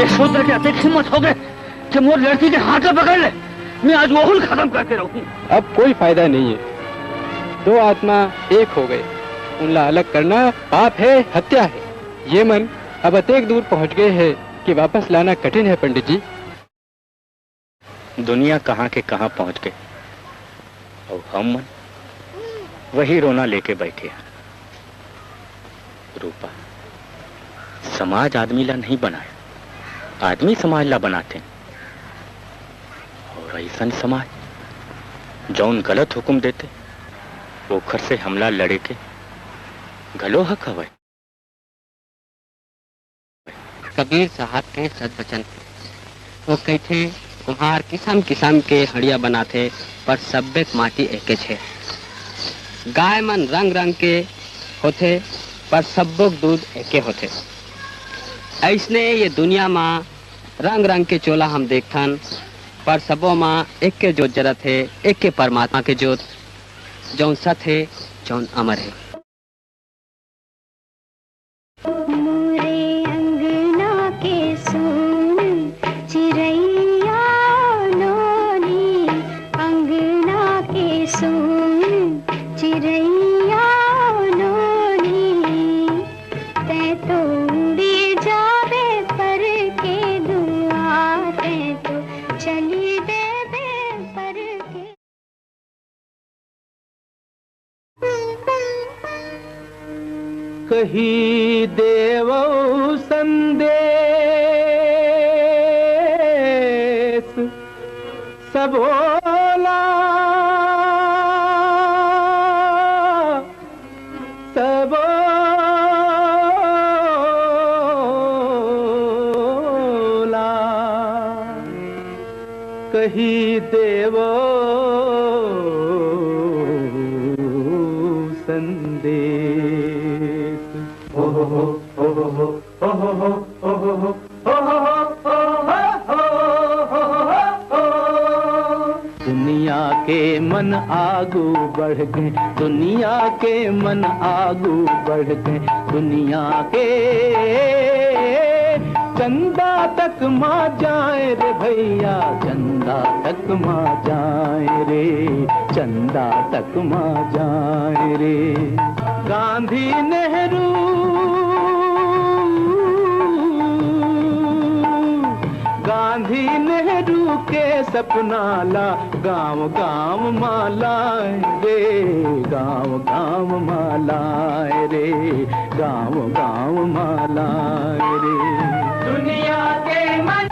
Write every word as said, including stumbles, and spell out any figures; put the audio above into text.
यशोधरा के अतेक हिम्मत हो गए कि मोर लड़की के हाथ ला पकड़ ले। मैं आज वहुल खत्म करके रहूं। अब कोई फायदा नहीं है। दो आत्मा एक हो गए, उनला अलग करना पाप है, हत्या है। ये मन अब अतेक दूर पहुंच गए हैं कि वापस लाना कठिन है, पंडित जी। दुनिया कहाँ के कहाँ पहुँच गए, अउ हम मन वही रोना लेके बैठे हैं। रूपा, समाज आदमी ला नहीं बनाए, आदमी समाज ला बनाते। अउ ऐसन समाज, जौन गलत हुकुम देते, ओखर से हमला लड़े के घलो हक हवय। कबीर साहब के सत वचन। वो कहिथे, "कुम्हार किसम किसम के हड़िया बनाथे, पर सब्बे के माटी एकेच हे। गाय मन रंग रंग के होथे, पर सब्बो के दूध एके होथे।" अइसने ये दुनिया मा रंग रंग के चोला हम देखथन, पर सबो मा एके जोत जरत हे, एके परमात्मा के जोत, जौन सत हे, जौन अमर हे। मोरे अंगना के सोन चिरैया नोनी, अंगना के सोन चिरैया नोनी, तैं तो उड़ी जाबे पर के दुआ, तैं तो चली देबे पर के। कही देवौ संदेश सबोला, सबोला। कही देवो संदेश। दुनिया के मन आगू बढ़ गए, दुनिया के मन आगू बढ़ गए, दुनिया के चंदा तक मा जाए रे भैया, चंदा तक मा जाए रे, चंदा तक मा जाए रे। गांधी नेहरू, गांधी नेहरू के सपना ला गांव गांव मा लाए रे, गांव गांव मा लाए रे, गांव गांव मा लाए रे। दुनिया के मन